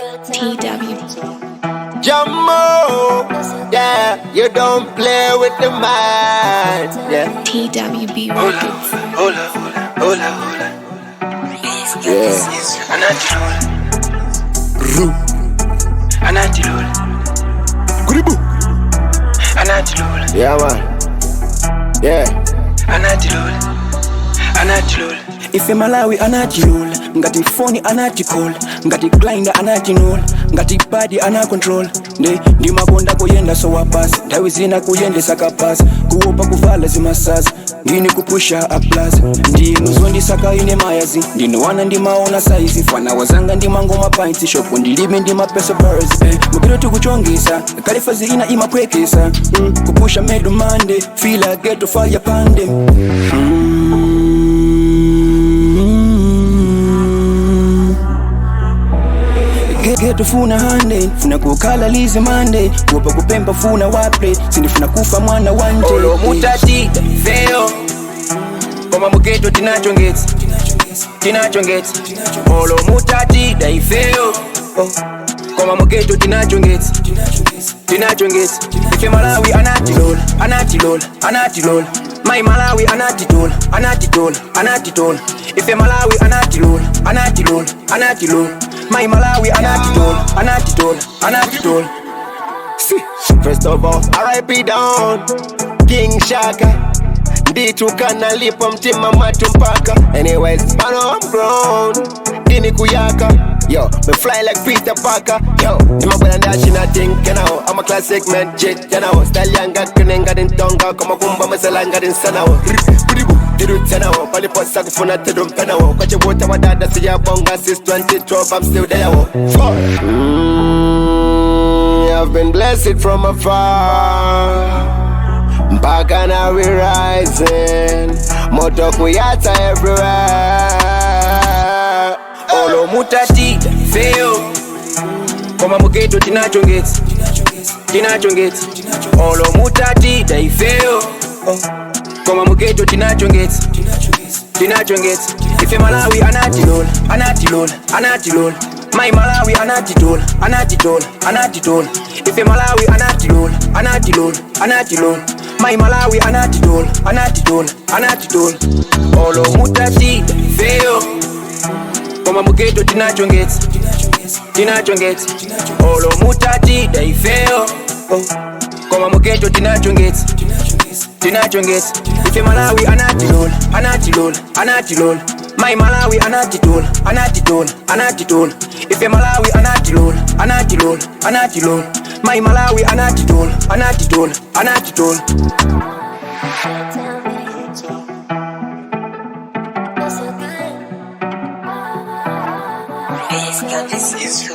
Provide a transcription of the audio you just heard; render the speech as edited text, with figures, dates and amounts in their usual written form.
TW. Jumbo, yeah, you don't play with the mind, yeah. TWB Hola, Records. Hola, hola, hola, hola. Yeah. Anatilola, Ru. anatilola, Kuribu. anatilola, Yeah, man. Yeah. anatilola, anatilola. Ife Malawi anatilola, ngati foni anaticall, ngati grinder anatinola, ngati padi ana control. Nde ndimakonda kuyenda so wapasi, nthawi zina kuyendesa kapasi, kuopa kuvala zimasasa, ndini kupusha aplaza, ndinu zondisaka ine mayazi, ndinowana ndimaona saizi, fana wazanga ndimangoma pints, shopo ndilime ndimapeso birds, mukiro tikuchongesa, kalifazi ina imakwekesa, kupusha medu mande, feel like ghetto fire pande. Geto funa hande, funa kukhala lizi mande, kuopa kupemba funa waple, sindifuna kufa mwana wanje. Olo mutati feo koma mugeto tinachongetsa, tinachongetsa. Olo mutati daifeo koma mugeto tinachongetsa, tinachongetsa. Ife Malawi anatilola, anatilola, anatilola. Mai Malawi anatitola, anatitola, anatitola. Ife Malawi anatilola, anatilola, anatilola. Mai Malawi anatitola, anatitola, anatitola. See. First of all, RIP down, King Shaka. Nditukana lipo mtima mwatu mpaka. Anyways, I know I'm grown. Dini kuyaka. Yo, me fly like Peter Parker. Yo, ndimabwela ndachina think you know. I'm a classic man, jit, you know. Style yanga kunenga dintonga, koma kumba maselanga dinsanawo. Kuribu, tirutsanawo. Paliposa kufuna tirumpanawo. Kwachibuta wadada siyabonga since 2012, I'm still there. Wo. Fuck. I've been blessed from afar. Mpaka now we rising. Moto kuyata everywhere. Olo mutati feo koma mugeto tinachongetsa, tinachongetsa. Olo mutati daifeo koma mugeto tinachongetsa, tinachongetsa. Ife Malawi anatilola, anatilola, anatilola. Mai Malawi anatitola, anatitola, anatitola. Ife Malawi anatilola, anatilola, anatilola. Mai Malawi anatitola, anatitola, anatitola. Olo mutati feo koma mugeto tinachongetsa, tinachongetsa. Olo mutati daifeo koma mugeto tinachongetsa, tinachongetsa. Ife Malawi anatilola, anatilola, anatilola. Mai Malawi anatitola, anatitola, anatitola. Ife Malawi anatilola, anatilola, anatilola. Mai Malawi anatitola, anatitola, anatitola. Tell me. You're so good. This is